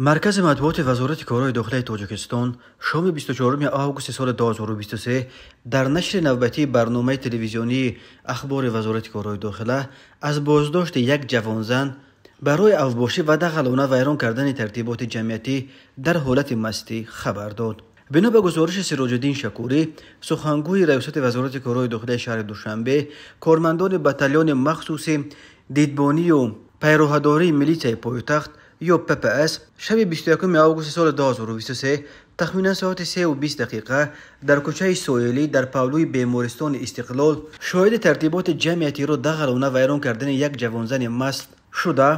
Маркази матбуоти Вазорати корҳои дохилаи Тоҷикистон шоми 24 августи соли 2023 дар нашри навбатии барномаи телевизионии Ахбори Вазорати корҳои дохила аз боздошти як ҷавонзан барои авбошӣ ва дағалона вайрон кардани тартиботи ҷамъиятӣ дар ҳолати мастӣ хабар дод. Бино ба гузориши Сироҷиддин Шакурӣ, сухангӯи Раёсати Вазорати корҳои дохилаи шаҳри Душанбе, кормандони батальони махсуси дидбонию пайроҳадории милитсияи пойтахт ё ППС шаби 21 августи соли 2023 тахминан соати 3:20 дар кӯчаи Соҳилӣ дар павлӯи бемористони Истиқлол шоҳиди тартиботи ҷамъиятиро дағалона вайрон кардани як ҷавонзани маст шуда,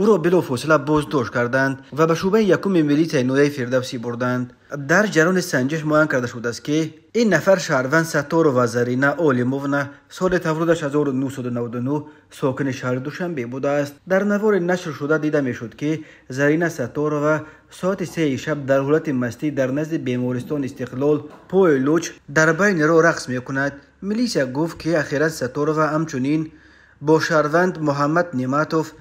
ӯро билофосила боздошт карданд ва ба шӯъбаи якуми милитсияи ноҳияи Фирдавсӣ бурданд. Дар ҷараёни санҷиш муайян карда шудааст, ки ин нафар шаҳрванд Сатторова Зарина Олимовна, соли таваллудаш 1999, сокини шаҳри Душанбе будааст. Дар навори нашршуда дида мешуд, ки Зарина Сатторова соати 3 шаб дар ҳолати мастӣ дар назди бемористони Истиқлол пои луч дар байни роҳ рақс мекунад. Милисия гуфт, ки ахиран Сатторова ҳамчунин бо шаҳрванд Муҳаммад Неъматов,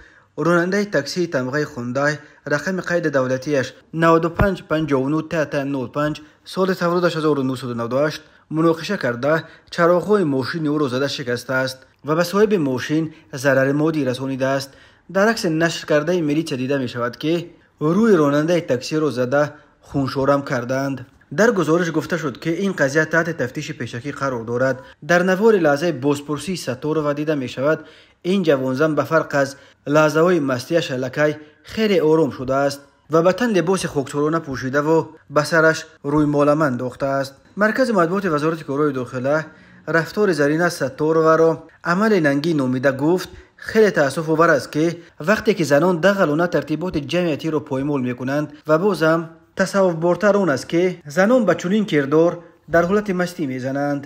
ронандаи таксии тамғаи Хундай, рақами қайди давлатиаш 9559 ТТ 05, соли таваллудаш 1998, муноқиша карда, чароғҳои мошини ӯро зада шикастааст ва ба соҳиби мошин зарари моддӣ расонидааст. Дар акси нашркардаи милитсия дида мешавад, ки рӯи ронандаи таксиро зада хуншорам кардаанд. Дар гузориш гуфта шуд, ки ин қазия таҳти тафтиши пешакӣ қарор дорад. Дар навори лаҳзаи бозпурсии Сатторова дида мешавад, ин ҷавонзан ба фарқ аз лаҳзаҳои мастиаш аллакай хеле ором шудааст ва ба тан либоси хоксорона пӯшидаву ба сараш рӯймолама андохтааст. Маркази матбуоти Вазорати корҳои дохила рафтори Зарина Саттороваро амали нангӣ номида гуфт, хеле таассуфовар аст, ки вақте ки занон дағалона тартиботи ҷамъиятиро поймол мекунанд ва бозам тасаввурбортар он аст, ки занон ба чунин кирдор дар ҳолати мастӣ мезананд.